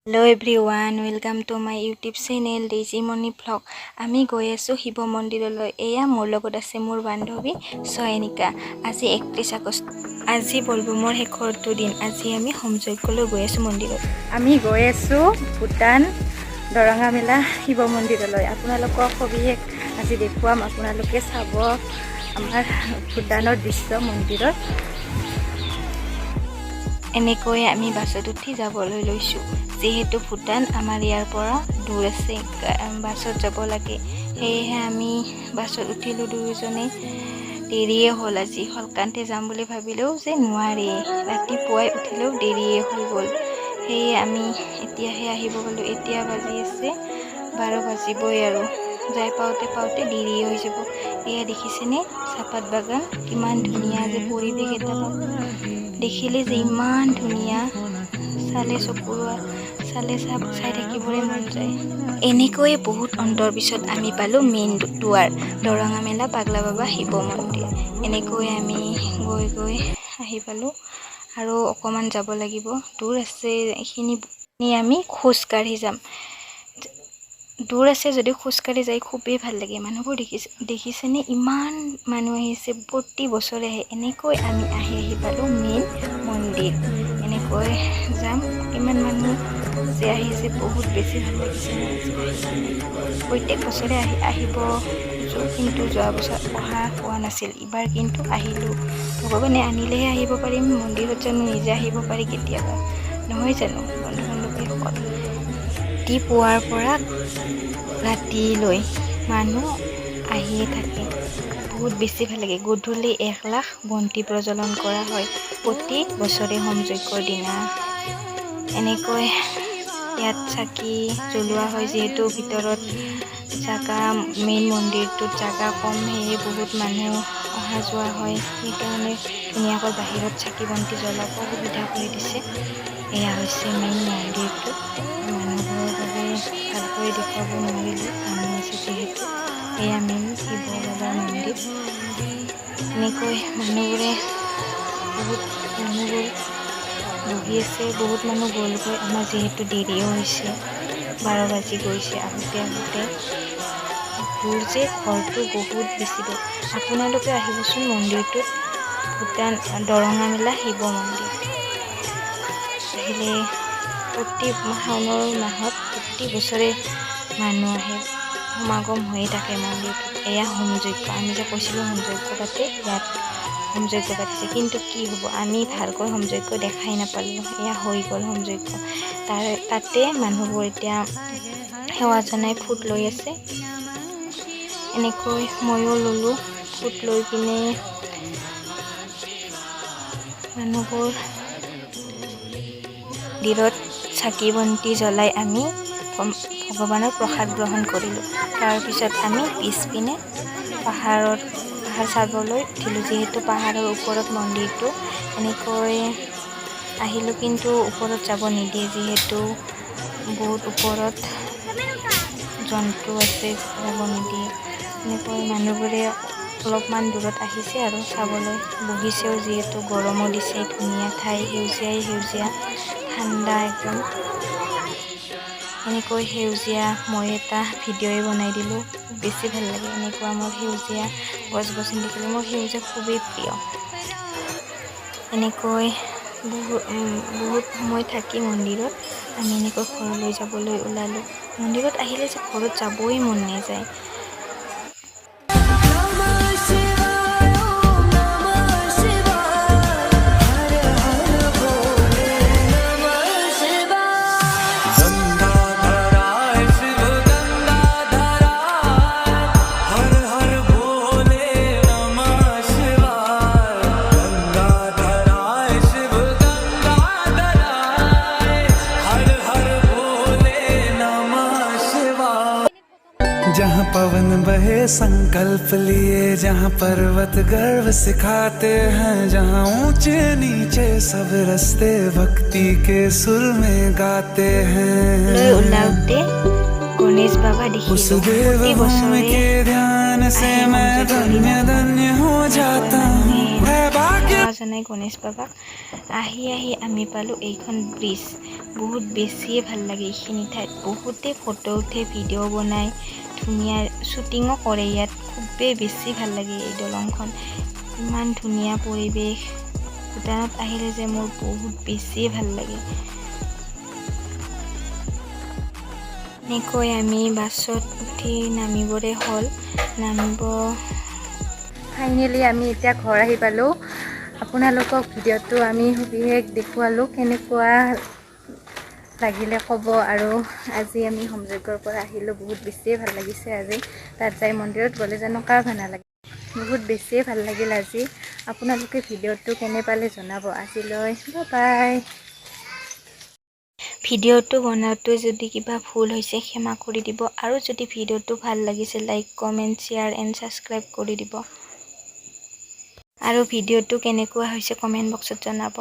Hello everyone, welcome to my YouTube channel Daisy Moni Vlog। আমি গৈ আছোঁ শিৱ মন্দিৰলৈ। এয়া মোৰ লগত আছে মোৰ বান্ধৱী চয়নিকা। আজি 31 আগষ্ট। আজি বলবমৰ শেষৰটো দিন। আজি আমি হোমযজ্ঞলৈ গৈ আছোঁ মন্দিৰত। আমি গৈ আছোঁ ভূটান দৰঙা মেলা শিৱ মন্দিৰলৈ। আপোনালোকক সবিশেষ আজি দেখুৱাম। আপোনালোকে চাব আমাৰ ভূটানৰ দৃশ্য মন্দিৰত। এনেকৈয়ে আমি বাছত উঠি যাবলৈ লৈছোঁ। যিহেতু ভূটান আমাৰ ইয়াৰ পৰা দূৰ আছে, বাছত যাব লাগে, সেয়েহে আমি বাছত উঠিলোঁ দুয়োজনে। দেৰিয়ে হ'ল আজি। সোনকালে যাম বুলি ভাবিলেও যে নোৱাৰি। ৰাতিপুৱাই উঠিলেও দেৰিয়ে হৈ গ'ল। সেয়ে আমি এতিয়াহে আহিব গ'লোঁ। এতিয়া বাজি আছে 12 বাজিবই আৰু যাই পাওঁতে পাওঁতে দেৰিয়ে হৈ যাব। এয়া দেখিছেনে চাহপাত বাগান? কিমান ধুনীয়া যে পৰিৱেশ এটা পাব। দেখিলে যে ইমান ধুনীয়া, চালে চকুৰোৱা চালে চাই থাকিবৰে মন যায়। এনেকৈয়ে বহুত অন্তৰ পিছত আমি পালোঁ মেইন দুৱাৰ, দৰঙা মেলা পাগলা বাবা শিৱ মন্দিৰ। এনেকৈ আমি গৈ গৈ আহি পালোঁ আৰু অকণমান যাব লাগিব। দূৰ আছে এইখিনি। আমি খোজকাঢ়ি যাম। দূৰ আছে যদিও খোজকাঢ়ি যাই খুবেই ভাল লাগে। মানুহবোৰ দেখিছে, দেখিছেনে? ইমান মানুহ আহিছে, প্ৰতি বছৰে আহে। এনেকৈ আমি আহি আহি পালোঁ মেইন মন্দিৰ। এনেকৈ যাম। কিমান মানুহ যে আহিছে, বহুত বেছি ভাল লাগিছে মোৰ আজি আহি কিনে। প্ৰত্যেক বছৰে আহি আহিব খোজোঁ, কিন্তু যোৱা বছৰ অহা হোৱা নাছিল। ইবাৰ কিন্তু আহিলোঁ। ভগৱানে আনিলেহে আহিব পাৰিম। মন্দিৰত জানো নিজে আহিব পাৰি কেতিয়াবা? নহয় জানো বন্ধু বান্ধৱীসকল? ৰাতিপুৱাৰ পৰা ৰাতিলৈ মানুহ আহিয়ে থাকে। বহুত বেছি ভাল লাগে। গধূলি 1 লাখ বন্তি প্ৰজ্বলন কৰা হয় প্ৰতি বছৰে হোম যজ্ঞৰ দিনা। এনেকৈ ইয়াত চাকি জ্বলোৱা হয়। যিহেতু ভিতৰত জাগা, মেইন মন্দিৰটোত জাগা কম, সেয়ে বহুত মানুহ অহা যোৱা হয়। সেইকাৰণে ধুনীয়াকৈ বাহিৰত চাকি বন্তি জ্বলাব সুবিধা কৰি দিছে। এয়া হৈছে মেইন মন্দিৰটো। মানুহবোৰৰ বাবে ভালকৈ দেখুৱাব নোৱাৰিলোঁ, মানুহ আছে যিহেতু। এয়া মেইন শিৱ বাবাৰ মন্দিৰ। এনেকৈ মানুহবোৰে, বহুত মানুহবোৰ বহি আছে। বহুত মানুহ গ'লগৈ। আমাৰ যিহেতু দেৰিও হৈছে, 12 বাজি গৈছে আহোঁতে আহোঁতে। দূৰ যে ঘৰটো, বহুত বেছি দূৰ। আপোনালোকে আহিবচোন মন্দিৰটোত, ভূটান দৰঙা মেলা শিৱ মন্দিৰ। আহিলে প্ৰতি শাওনৰ মাহত প্ৰতি বছৰে মানুহ আহে, সমাগম হৈয়ে থাকে মন্দিৰটোত। এয়া হোম যজ্ঞ। আমি যে কৈছিলোঁ হোম যজ্ঞ পাতে, ইয়াত হোম যজ্ঞ পাতিছে। কিন্তু কি হ'ব, আমি ভালকৈ হোম যজ্ঞ দেখাই নাপালোঁ। এয়া হৈ গ'ল হোম যজ্ঞ। তাতে মানুহবোৰ এতিয়া সেৱা জনাই ফুট লৈ আছে। এনেকৈ ময়ো ল'লোঁ ফুট লৈ পিনে। মানুহবোৰ মন্দিৰত চাকি বন্তি জ্বলাই আমি ভগৱানৰ প্ৰসাদ গ্ৰহণ কৰিলোঁ। তাৰপিছত আমি পিছপিনে পাহাৰ চাবলৈ উঠিলোঁ। যিহেতু পাহাৰৰ ওপৰত মন্দিৰটো। এনেকৈ আহিলোঁ, কিন্তু ওপৰত যাব নিদিয়ে। যিহেতু বহুত ওপৰত জন্তু আছে, যাব নিদিয়ে। এনেকৈ মানুহবোৰে অলপমান দূৰত আহিছে আৰু চাবলৈ বহিছেও, যিহেতু গৰমো দিছে। ধুনীয়া ঠাই, সেউজীয়াই সেউজীয়া, ঠাণ্ডা একদম। এনেকৈ সেউজীয়া মই এটা ভিডিঅ'ই বনাই দিলোঁ। খুব বেছি ভাল লাগে এনেকুৱা মোৰ সেউজীয়া গছ গছনি দেখিলে। মোৰ সেউজীয়া খুবেই প্ৰিয়। এনেকৈ বহুত বহুত সময় থাকি মন্দিৰত আমি এনেকৈ ঘৰলৈ যাবলৈ ওলালোঁ। মন্দিৰত আহিলে যে ঘৰত যাবই মন নাযায়। नमः शिवाय, ॐ नमः शिवाय, हर हर भोले नमः शिवाय। गंगाधराय शिव गंगाधराय, हर हर भोले नमः शिवाय। गंगाधराय शिव गंगाधराय, हर हर भोले नमः शिवाय। जहाँ पवन बहे संकल्प लिए, जहाँ पर्वत गर्व सिखाते हैं, जहाँ ऊंचे नीचे सब रस्ते भक्ति के सुर में गाते লৈ हैं। ওলাওঁতে গণেশ বাবা उस দেখিলোঁ। देव প্ৰতি भूमि বছৰে के ध्यान से আহে मैं হোম धन्य धन्य हो जाता हूँ। है भाग्य সেৱা জনাই গণেশ বাবাক। আহি আহি আমি পালোঁ এইখন ব্ৰিজ। বহুত বেছিয়ে ভাল লাগে এইখিনি ঠাইত। বহুতে ফটো উঠে, ভিডিঅ' বনায়, ধুনীয়া শ্বুটিঙো কৰে ইয়াত। খুবেই বেছি ভাল লাগে এই দলংখন। ইমান ধুনীয়া পৰিৱেশ। ভূটানত আহিলে যে মোৰ বহুত বেছিয়ে ভাল লাগে। এনেকৈ আমি বাছত উঠি নামিবৰে হ'ল, নামিব। ফাইনেলি আমি এতিয়া ঘৰ আহি পালোঁ। আপোনালোকক ভিডিঅ'টো আমি সবিশেষ দেখুৱালোঁ। কেনেকুৱা লাগিলে ক'ব। আৰু আজি আমি হোমযজ্ঞৰ পৰা আহিলোঁ, বহুত বেছিয়ে ভাল লাগিছে আজি। তাত যাই মন্দিৰত গ'লে জানো কাৰ ভাল নালাগে? বহুত বেছিয়ে ভাল লাগিল আজি। আপোনালোকে ভিডিঅ'টো কেনে পালে জনাব। আজিলৈ বাই। ভিডিঅ'টো বনাওঁতে যদি কিবা ভুল হৈছে, ক্ষমা কৰি দিব। আৰু যদি ভিডিঅ'টো ভাল লাগিছে, like, comment, share and subscribe কৰি দিব। আৰু ভিডিঅ'টো কেনেকুৱা হৈছে কমেণ্ট বক্সত জনাব।